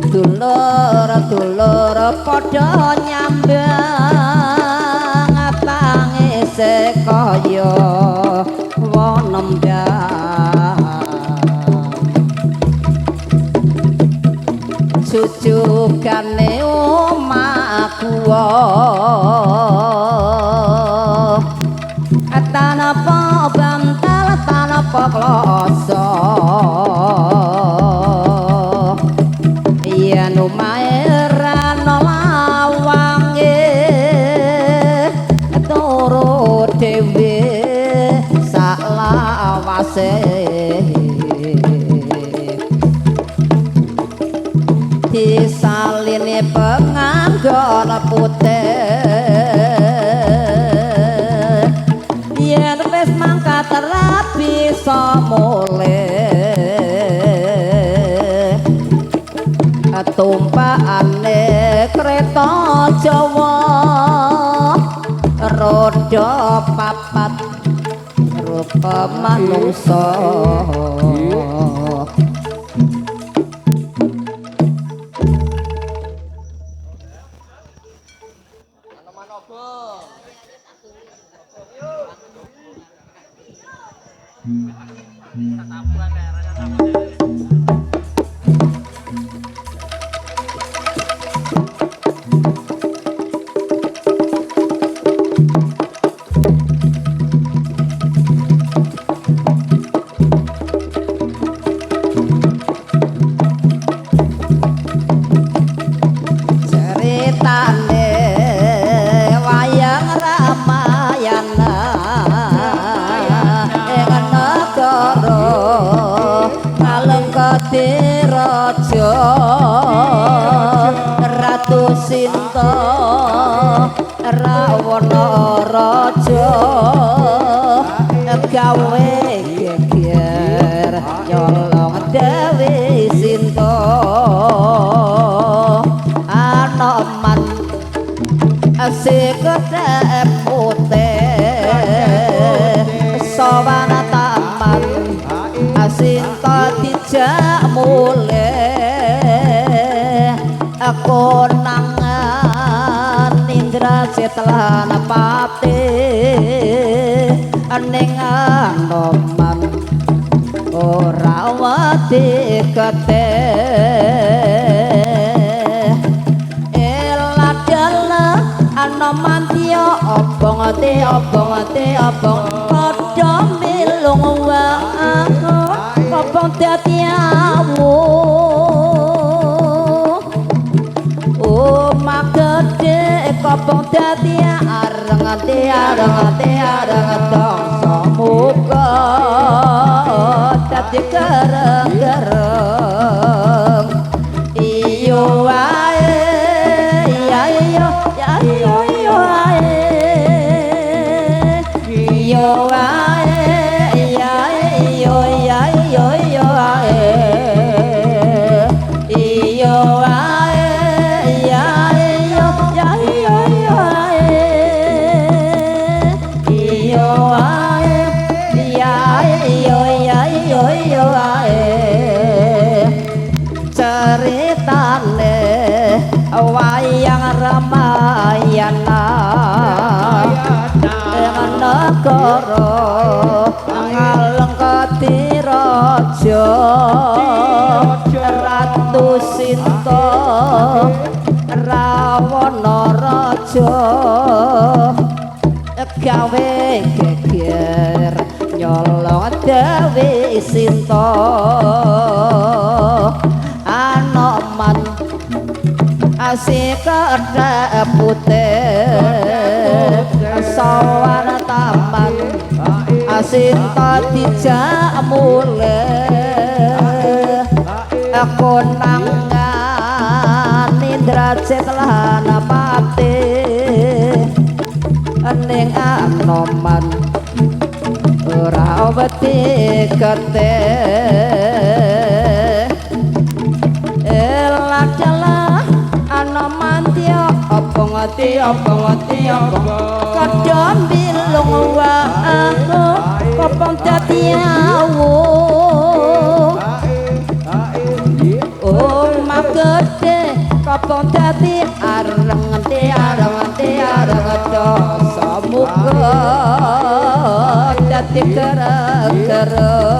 Dulur-dulur padha nyambang tangise kaya wong nembang. Jujugane omah kuwa tanpa bantal tanpa kloso, yen omahe ra ana lawange turu dhewe sak lawase. Disaline penganggon putih yen wis mangkat ra bisa mulih, tumpakane kreta Jawa roda papat rupa manungsa. Ceritane wayang Ramayana ing negara Ngalengkati Raja Ratu Sinta Rawana Raja gawe geger nyolong Dewi Sinta. Anoman sikete putih sowan taman Sinta dijak mulih, konangan Indrajit lan pati ning Anoman ora wedi ketih. Anoman tiya obong te obong te obong padha milung wae obong dadi awu. Omah gedhe kobong dadi areng te areng te areng dongso muga dadi kereng-kereng. Iyo wae ya iyo ya iyo iyo ae iyo ae ya iyo ya iyo iyo ae iyo ae ya iyo ya iyo iyo ae iyo ae ya iyo ya iyo iyo ae. Ceritane wayang Ramayana ing negara Ngalengkati Raja Ratu Sinta Rawana Raja gawe geger nyolong Dewi Sinta. Anoman sikete putih sowan taman Sinta dijak mulih, konangan Indrajit lan pati ning Anoman ora wedi ketih. Elah dalah Anoman tiya obong te obong te obong kadha milung wae kobong dadi awu. gedhe kobong dadi areng areng areng dasa muga dadi kera-kera.